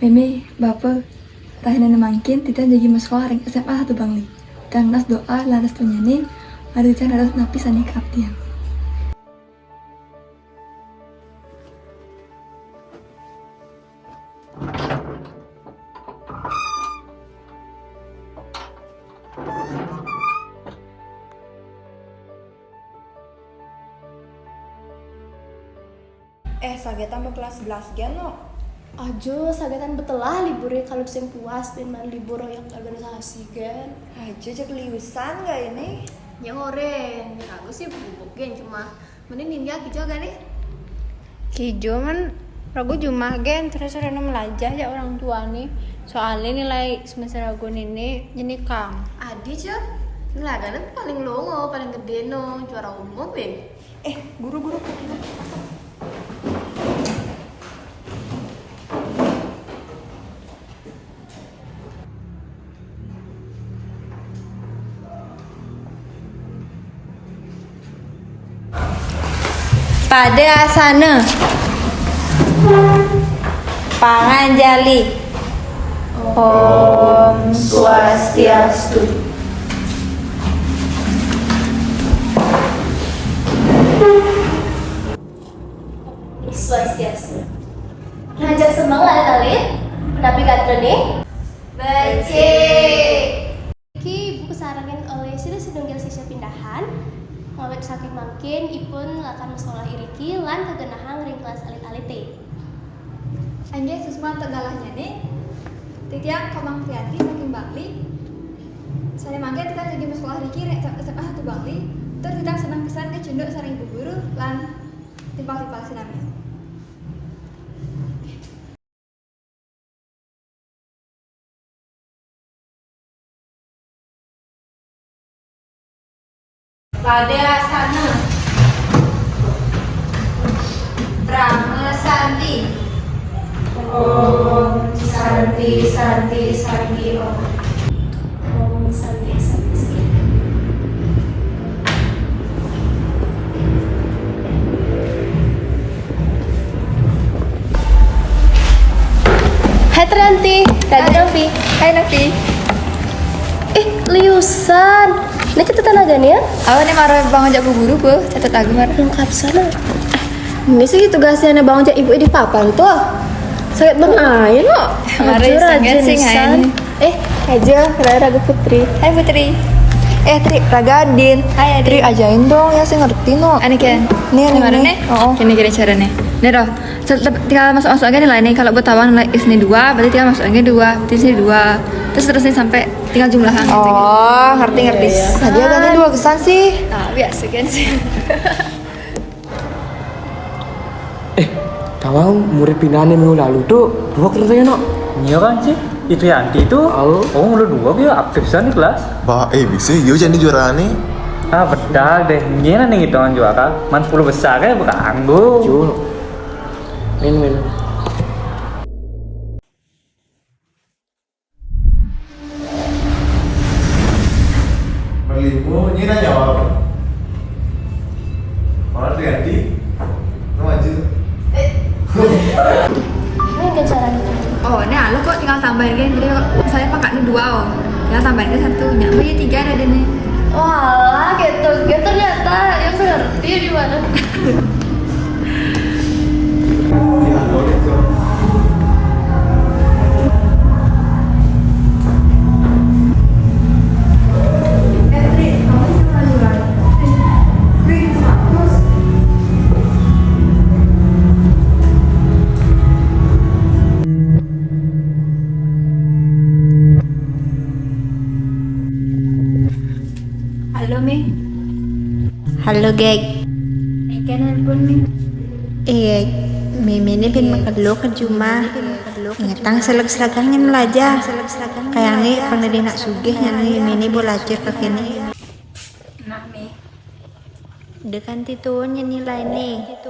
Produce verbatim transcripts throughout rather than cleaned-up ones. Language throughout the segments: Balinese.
Mémé, Bapa, rahinané mangkin titiang jagi masekolah ring S M A Satu Bangli. Tiang nunas doa lan restunnyané, mara titiang dados napi sané kaaptiang. Eh, sagetan bekelas belas gén, no? Aja, sagetan betelah liburé kalau sing puas, pin maan libur royak organisasi gén. Aja, cek liusan gak ini? Ya, oren. Ya, aku sih gubuk gén, cuma mending Nindya kijo gak nih? Kijo man, ragu jumah gén, terus rena melajah ya orang tua nih. Soalnya nilai semester ragu nini, ini kang. Adi, cek. Nilai paling longo, paling gede no, juara umum, pin. Eh, guru, guru. Pada asana. Panganjali. Om Swastiastu. Swastiastu. Rancak semeng, alit-alit. Punapi gatrané? Becik. Niki buka sarengin olih silih sinunggil sisya pindahan. Ngawit saking mangkin, ipun lakar masekolah iriki lan kagenahang ring kelas alit-alité. Inggih, suksma tegalahnyané. Titiang Komang Trianti saking Bangli. Sané mangkin titiang jagi masekolah riki ring S M A Satu Bangli. Tur titiang seneng pisan kacunduk sareng ibu guru lan timpal-timpal sinamian. Pada asana. Parama santi. Om santi, santi, santi, om. Om santi, santi, santi. Hai Trianti, Raga Novi. Hai Novi. Eh, liusan. Ini catet tanaganya? Awa nih mara bang ajak bu guru, Bu. Catet lagu mara. Lengkap sana. Ini sih tugasnya nih bang ajak ibu di papan tuh. Sakit bang ayo no. Mara rajin sih lisan. Eh, aja, Rara Raga Putri. Hai Putri. Eh, Tri, Raga Adin. Hai, Adin. Tri, ajain dong, ya, saya ngerti, no. Ini kan? Nih, nih, nih. Oh, oh. Gini, gini caranya. Nih, Roh. Tinggal masuk-masuk aja nih lah ini. Kalau buat tawang nilai sini dua, berarti tinggal masuk aja dua, berarti sini dua. Terus terus nih sampai tinggal jumlahan gitu. Oh, ngerti, ngerti. Iya, iya. Tadi agaknya dua kesan sih. Nah, biasa kan sih. Eh, tawang murid pindahan minggu lalu tuh dua kerja ya, no? Iya kan sih? Itu Yanti itu. Oh, udah dua dia aktif sana di kelas. Bah, eh, bisa yo jadi juara nih. Ah, betul deh. Gimana nih hitungan juara? Man sepuluh besar ya, bukan anggo. Cul. Min, min. Berlimo, ini nanya apa? Orang Trianti, lu maju. Eh. Ini gak caranya. Oh, ini alus kok, tinggal tambahin kan. Jadi kalau misalnya pangkatnya dua, oh. Tinggal tambahin ke satu. Nyak, oh iya, tiga ada nih. Walah, gitu. Gitu ternyata yang benar. Dia di mana? Halo, Mi. Halo, Gek. Eka nelpon, Mi. Iya, Mimi ini pin makelo ke jumah. Ingetang selek-selekan nyen belajar. Kayaknya pernah di nak sugih nyen Mimi ini belajar ke kini. Nah, Mi. Dekan tituun nyen nilai nih.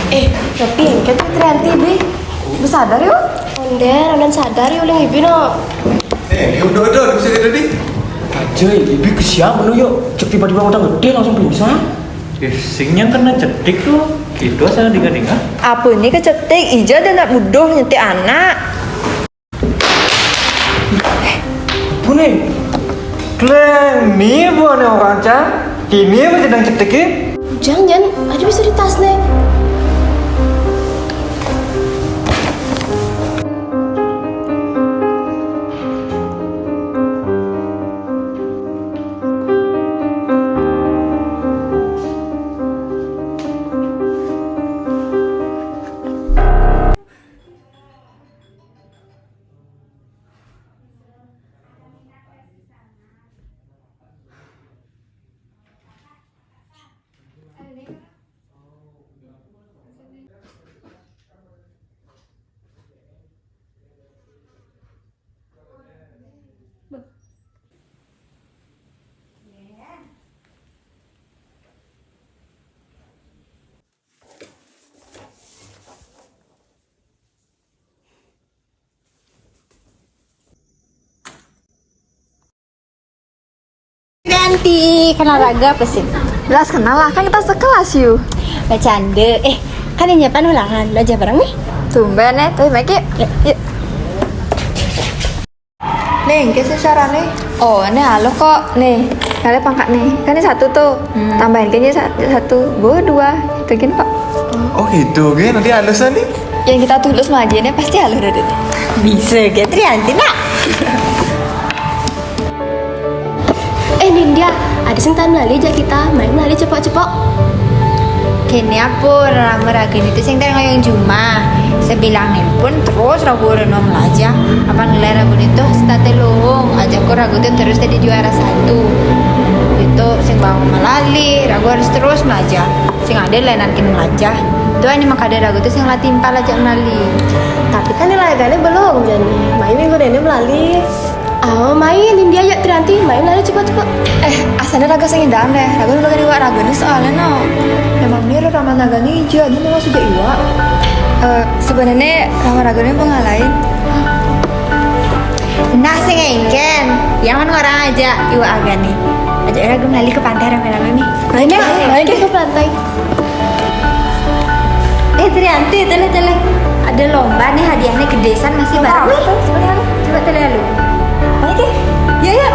Eh, tapi engke tuh Trianti, Bi. Lu sadar yuk? Ondeh, Ronan sadar yuk, uling ibi no. Eh, ini udah, udah, udah bisa kita di. Aja, ibi kesian menu yuk. Cek tiba-tiba udah gede langsung pingsan. Eh, sing yang kena cetik tuh, itu asal dengar-dengar. Apa ini kecetik? Ija ada anak bodoh nyetik anak. Apa nih? Kleng, nih buahnya orang, Cang. Ini apa sedang cetik, ya? Jangan, jangan. Ada bisa di tas, nih. Ganti, kenal raga apa sih? Jelas kenal lah, kan kita sekelas yuk. Bercanda. Eh, kan yang nyiapin ulangan, belajar bareng nih. Tumben ya, tapi baik yuk. Yuk. Nih, engke sih syaratnya. Oh, ini halo kok. Nih, kalian pangkat nih. Kan ini satu tuh. Hmm. Tambahin kayaknya sa- satu. Gue dua. Itu gini kok. Oh gitu, oke. Nanti halusnya nih. Yang kita tulus mah aja, ini pasti halus deh. Bisa, Trianti, nak. Eh, Nindya, ada sing tahan melali aja kita. Main melali cepok-cepok. Kene apa, rame raga ini tuh sing tadi ngoyong jumah. Sebilang nelpon terus ragu orang nong aja. Apa nilai ragu itu state lowong aja kok ragu itu terus jadi juara satu. Itu sing bangun melali, ragu harus terus melajah. Sing ada layanan kini melajah. Itu ini makanya ragu itu sing latih impal aja melali. Tapi kan nilai agaknya belum jadi. Main minggu ini melali. Oh, main India ya Trianti, main lari cepet-cepet. Eh, asalnya raga sing indahan deh. Raga udah iwak raga nih soalnya no. Emang nih lo ramah naga nih aja, ini mau masuk iwak. Eh, sebenarnya ramah raga nih mau ngalahin. Nah, sing engken. Yang mana orang aja iwak aga nih. Aja raga melali ke pantai rame-rame nih. Banyak, banyak ke pantai. Eh, Trianti, tele, tele. Ada lomba nih, hadiahnya gedesan masih bareng nih. Coba tele lu. Oke. Ya, ya.